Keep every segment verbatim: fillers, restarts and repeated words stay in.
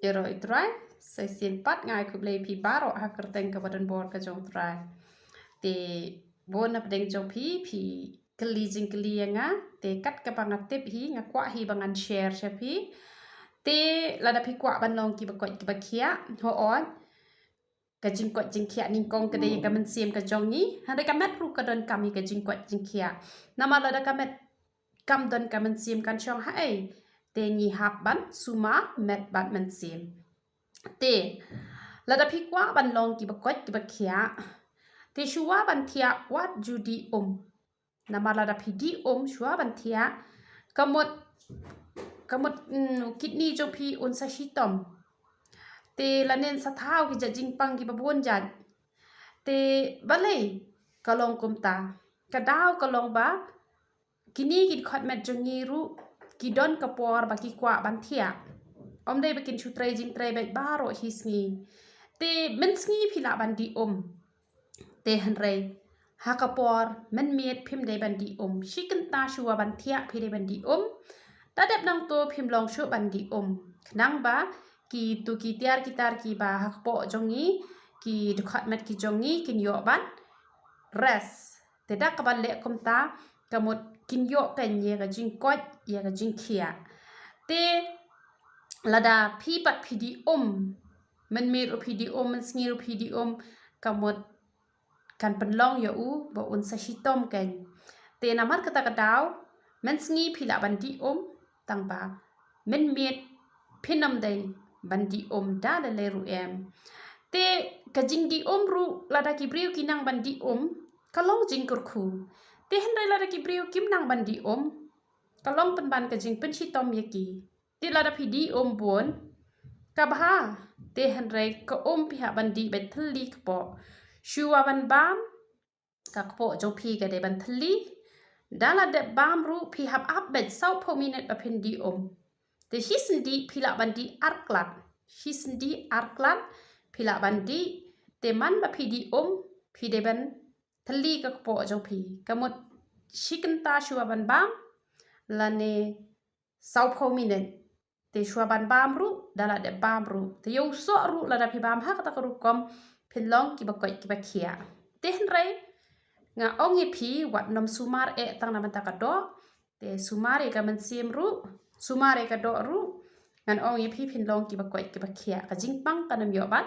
Ïaroh ïa u Trai, sa shisien pat nga ai khublei ïa phi baroh ha ka kyrteng kaba donbor ka jong u Trai. Te bun na pdeng jong phi, phi kylli jingkylli ïa nga, te kat kaba nga tip hi, nga kwah hi ba ngan share sha phi. Te lada phi kwah ban long kiba koit kiba khiah, hooid, ka jingkoit jingkhiah nyngkong ka dei ïa ka mynsiem ka jong ngi, hynrei ka met ruh ka donkam ïa ka jingkoit jingkhiah. Namar lada ka met kam don ka mynsiem kan shong haei, te ngi hap ban sumar met bad mynsiem. Te lada phi kwah ban long kiba koit kiba khiah, te shuwa ban thiah wat ju dih um. Namar lada phi dih um shuwa ban thiah, ka mut, ka mut, mm, kidney jong phi un sa shitom. Te lane un sa thaw ki jait jingpang kiba bun jait. Te balei ka long kumta? Ka daw ka long ba kine ki dkhot met jong ngi ruh ki don ka por ba ki kwah ban thiah. Ym dei ba kin shu trei jingtrei beit baroh hi sngi. Te mynsngi phi lah ban dih um. Te hynrei ha ka por mynmiet phim dei ban dih um. Shi kynta shuwa ban thiah phi dei ban dih um. Da dep nangto phim long shuh ban dih um. Khnang ba kitu ki tiar ki tar kiba ha kpoh jong ngi, ki dkhot met ki jong ngi kin ïoh ban rest. Te da kaba leh kumta, ka mut kin ïoh kein ïa ka jingkoit, ïa ka jingkhiah. Te lada phi pat phi dih um, mynmiet ruh phi dih um, mynsngi ruh phi dih um, ka mut kan pynlong ïa u ba un sa shitom kein. Te namar kata ka daw, mynsngi phi lah ban dih um, tang ba mynmiet phin ym dei ban dih um da lei lei ruh em. Te ka jingdih um ruh, lada ki briew ki nang ban dih um, ka long jingkyrkhu. Te hynrei lada ki briew kim nang ban dih um, ka long pynban ka jingpynshitom ïa ki. Te lada phi dih um bun, ka bha. Te hynrei ka um phi hap ban dih beit thylli kpoh. Shuwa ban bam, ka kpoh jong phi ka dei ban thylli. Da la dep bam ruh phi hap ap beit sawphew minit ba phin dih um. Te shisien dih phi lah ban dih ar klat. Shisien dih ar klat phi lah ban dih. Te man ba phi dih um, phi dei ban thylli ka kpoh jong phi. Ka mut shi kynta shuwa ban bam, lane sawphew minit. Te shuwa ban bam ruh, da la dep bam ruh. Te ïa u soh ruh lada phi bam ha kata ka rukom, phin long kiba koit kiba khiah. Te hynrei nga ong ïa phi, wat nym sumar eh tang na bynta ka doh. Te sumar ïa ka mynsiem ruh, sumar ïa ka doh ruh. Ngan ong ïa phi phin long kiba koit kiba khiah. Ka jingpang kan ym ïoh ban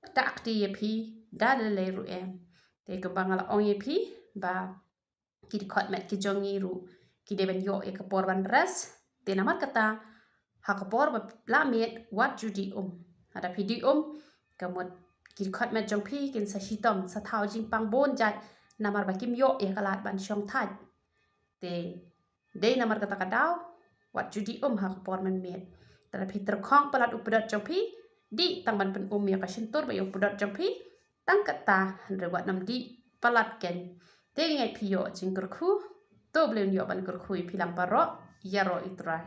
ktah kti ïa phi da lei lei ruh em. Te kumba nga la ong ïa phi ba ki dkhot met ki jong ngi ruh ki dei ban ïoh ïa ka por ban rest. Te namar kata, ha ka por ba la miet wat ju dih um. Lada phi dih um, ka mut ki dkhot met jong phi kin sa shitom, sa thaw jingpang bun jait, namar ba kim ïoh ïa ka lad ban shong thait. Te dei namar kata ka daw, wat ju dih um ha ka por mynmiet. Te lada phi tyrkhong palat u pdot jong phi, dih tang ban pynum ïa ka shyntur bad ïa u pdot jong phi, tang kata, hynrei wat nym dih palat kein. Te ngi ngeit phi ïoh jingkyrkhu, to Blei un ïoh ban kyrkhu ïa phi lang baroh, ïaroh ïa u Trai.